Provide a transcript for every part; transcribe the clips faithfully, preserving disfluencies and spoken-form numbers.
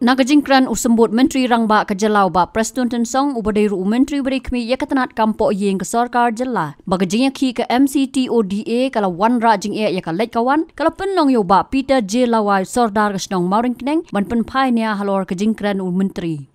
Na ka jingkren u Symbud Myntri Rangbah ka jylla u Bah Prestone Tynsong, uba dei ruh u Myntri ba dei khmih ïa ka tnat kam poh ïing ka sorkar jylla, ba ka jingïakhih ka M C T O D A ka la wanrah jingeh ïa ka leit ka wan, ka la pynlong ïa u Bah Peter J Lawai, Sordar ka shnong Mawryngkneng, ban pynphai nia halor ka jingkren u Myntri.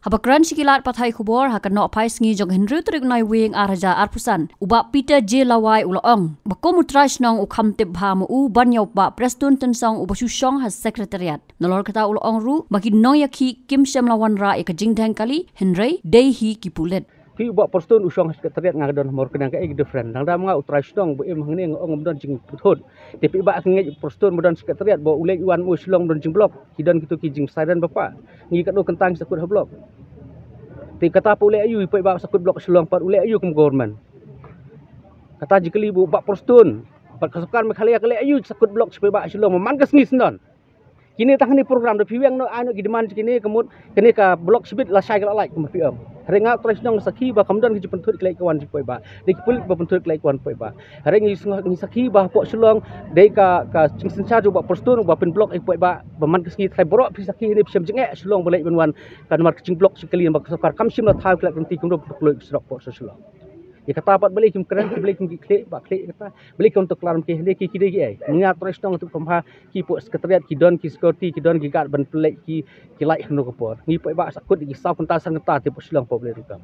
Haba kren sha ki lad pathai khubor ha ka nohphai sngi jong ka hynriew tarik Naiwieng ar hajar arphew san, u Bah Peter J Lawai u la ong ba kum u trai shnong u kham tip bha ma u ban ïa u Bah Prestone Tynsong uba shu shong ha Secretariat. Nalor kata u la ong ruh ba ki nongïakhih kim shym la wanrah ïa ka jingdheng kali, hynrei dei hi ki pulit. Phi u Bah Prestone u shong ha Secretariat, nga ka don ha Mawryngkneng, kaei ka different? Dang dang nga u trai shnong ba im hangne, nga ong ym don jingpynthut. Te phi Bah, ka ngeit u Prestone ba don Secretariat, ba u leit u wan mo Shillong, ba don jingblok. Ki don kito ki jingsiren ba pa. Ngi katno kynta ngi sa kut ha blok. Te kata pat u leh aïu, phi Bah, sa kut blok Shillong, pat u leh aïu kum government? Kata jingkylli ba u Bah Prestone. Pat ka sorkar Meghalaya ka leh aïu sa kut blok, phi Bah, Shillong man ka sngi syndon. Kine tang kane program da phi weng noh, ai noh ki demand kine, ka mut kane ka blok shibit lashai ka la lait, kumba phi ong. Hynrei nga u trai shnong sakhi ba kam don ki jingpynthut ki leit ki wan jingpoi Bah. Dei ki pulit ba pynthut ki leit ki wan poi Bah. Hynrei ngi sngew, ngi sakhi ba hapoh Shillong dei ka, ka jingsynshar jong u Bah Prestone ba pynblok ïa ki poi Bah. Ba man ka sngi trai baroh phi sakhi ne phi shem jingeh Shillong ba leit ban wan, ka namar ka jingblok jingkylli ba ka sorkar kam shym la thaw ki lad ki lynti kumno ban pynkloi ki surok poh Shillong. Ïa kata pat balei kim kren, balei kim ki khlieh, ba khlieh ïa kata. Balei kim to klar ki, hynrei ki, ki dei ki ei. Nga u trai shnong tu kumba ki poh Secretariat ki don ki security, ki don ki guard ban pynleit ki, ki lait hangno ka por. Ngi poi Bah sa kut ki saw kynta san kynta te poh Shillong poh balei ruh kam.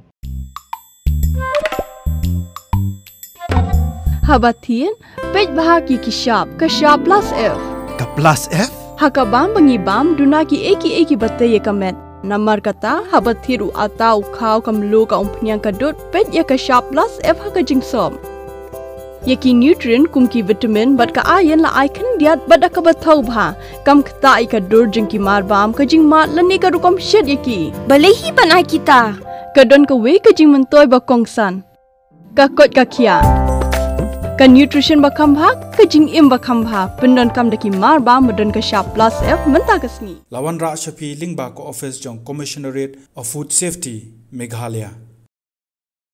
Haba thied, peit bha ki ki shap, ka shap plus F. Ka plus F? Ha ka bam ba ngi bam, duna kiei kiei kiba tei ïa ka met. Namar kata, haba thied u atta u khaw, ka mluh, ka umphniang, ka dud, peit ïa ka shap plus F ha ka jingsop. Ïa ki nutrient kum ki vitamin bad ka iron la ai khyndiat bad da kaba thaw bha. Kam ktah ïa ka dur jong ki marbam, ka jingmad lane ka rukom shet ïa ki. Balei hi ban ai kita? Ka don kawei ka jingmyntoi ba kongsan. Ka koit ka khiah. Ka nutrition ba kham bha, ka jingim ba kham bha. Pyndonkam da ki marbam ba don ka shap plus F mynta ka sngi. La wanrah sha phi lyngba ka office jong Commissionerate of Food Safety, Meghalaya.